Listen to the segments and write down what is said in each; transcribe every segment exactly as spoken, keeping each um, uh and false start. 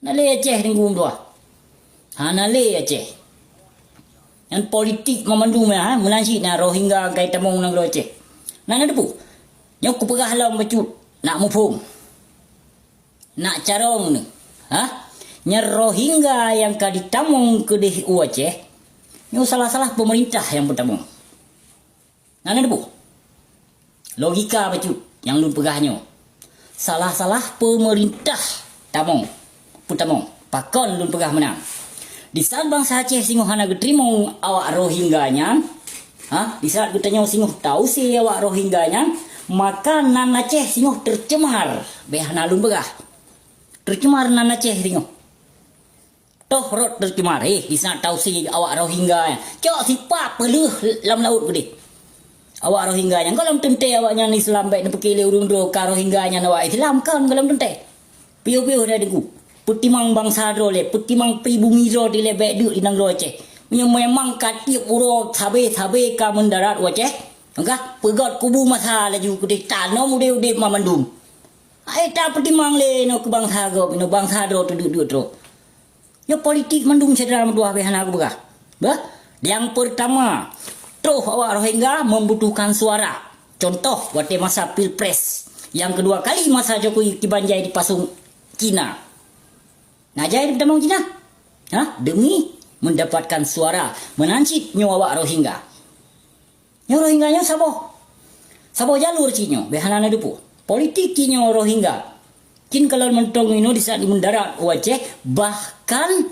Na lé Aceh teungku dua. Hana lé Aceh. Nyan politik mamandum ya, ha? Meunan cit na Rohingya ka jitamong nanggroe Aceh. Na, na teupeue. Nyoe kupeugah lom bacut, nak muphom. Nak carông nyoe. Ha? Nyan Rohingya nyang ka jitamong keudeh u Aceh, nyoe salah-salah pemerintah nyang peutamong. Na, na teupeue. Logika bacut nyang lôn peugah nyoe. Salah-salah pemerintah tamong, peutamong. Pakon lôn peugah meunan? Di saat bansa Aceh singoh hana geuteurimong awak Rohingya nyan, ha, di saat geutanyoe singoh ta-use awak Rohingya nyan, maka nan Aceh singoh teucemar. Beh hana lôn peugah. Teucemar nan Aceh singoh. Toh rot teucemar, eh, di saat ta-use awak Rohingya nyan. Cok sipak peuleueh lam laôt keudeh. Awak Rohingya nyan, gohlom teuntèe awaknyan Islam bèk neupike lé ureueng droe ka Rohingya nyan awak Islam, kon gohlom teuntèe. Piôh-piôh dai teungku. Peutimang bansa droe lé, peutimang pribumi droe dilèe bèk deuk di nanggroe Aceh. Meunyoe memang ka tiep uroe sabe-sabe ka meudarat u Aceh, maka peugöt kubu masa laju keudeh tanom udép-udép mamandum. Hai tapeutimang lé inoe keu bansa gob, inoe bansa droe teudeuk-deuk droe. Nyoe politik mandum syedara meutuah beh hana kupeugah. Bah, nyang peurtama, troh awak Rohingya membutuhkan suara. Contoh, watèe masa pilpres. Nyang keudua kali masa Jokowi kiban jai dipasong Cina. Na jai dipeutamong Cina? Ha? Demi mendapatkan suara. Meunan cit nyoe awak Rohingya. Nyoe Rohingya nyoe saboh. Saboh jalur cit nyoe, beh hana na teupeue. Politik cit nyoe Rohingya. Cit kalau mantong inoe di saat meudarat u Aceh, bahkan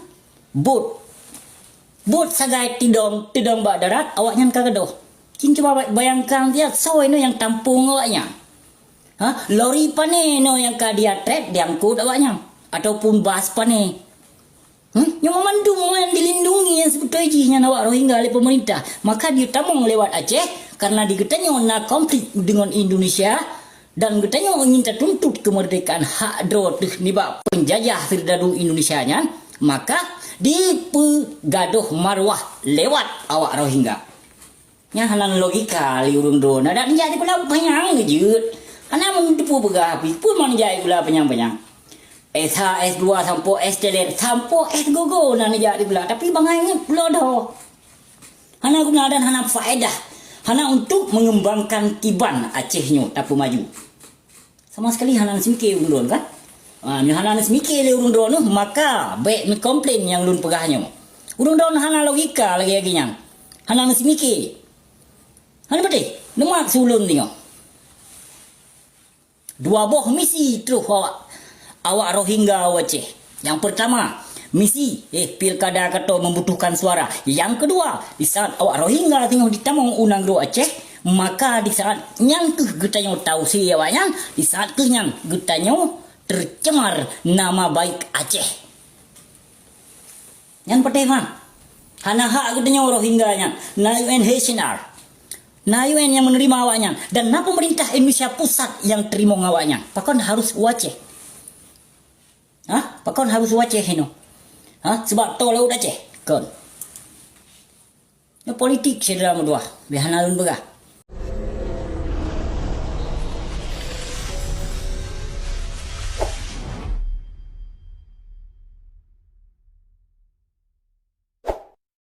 bot. Bot sagai tidong, tidong bak darat, awaknyan ka gadôh. Cit cuba ba-, bayangkan siat, soe inoe nyang tampung awaknyan. Ha? Lori pane inoe nyang ka diatrek, diangkut awaknyan. Ataupun bas pane. Hmm? Nyoe mandum nyang dilindungi nyang sibeutôi jih nyan awak Rohingya lé pemerintah. Maka ditamong lewat Aceh, karena di geutanyoe na konflik deungon Indonesia, dan geutanyoe ingin tatuntut kemerdekaan hak droe teuh nibak penjajah serdadu Indonesia nyan, maka dipeugadôh maruah lewat awak Rohingya. Nyan hana logika lé ureueng droe. Adak neujak sikula panyang jeuet. Hana meuteupeue peugah pih, peue man neujak sikula panyang-panyang. S ha, S dua sampoe S telet, sampoe S gogo na neujak sikula. Tapi bangai nyan pulo doh. Hana guna dan hana faedah. Hana untuk mengembangkan kiban Aceh nyoe tapeumaju. Sama sekali hana neuseumiké ureueng droe kan? Ha, nyoe hana neuseumiké lé ureueng droe nyoe, maka bèk neukomplain nyang lôn peugah nyoe. Ureueng droe hana logika lagèe-lagèe nyan. Hana neuseumiké. Hana beutôi. Neumat sulôn nyoe. Dua boh misi troh awak, awak Rohingya u Aceh. Nyang peurtama, misi, eh, pilkada keudua membutuhkan suara. Nyang keudua, di saat awak Rohingya teungoh jitamong u nanggroe Aceh, maka di saat nyan keuh geutanyoe ta-use awaknyan, di saat keuh nyan geutanyoe teucemar nama baik Aceh. Nyan patéh mah. Hana hak geutanyoe Rohingya nyan, na U N H R. Na U N nyang menerima awaknyan dan na pemerintah Indonesia pusat nyang teurimong awaknyan. Pakon harus u Aceh? Ha? Pakon harus u Aceh inoe? Ha? Sebab toe laôt Aceh? Kon. Nyoe politik syedara meutuah, beh hana lôn peugah.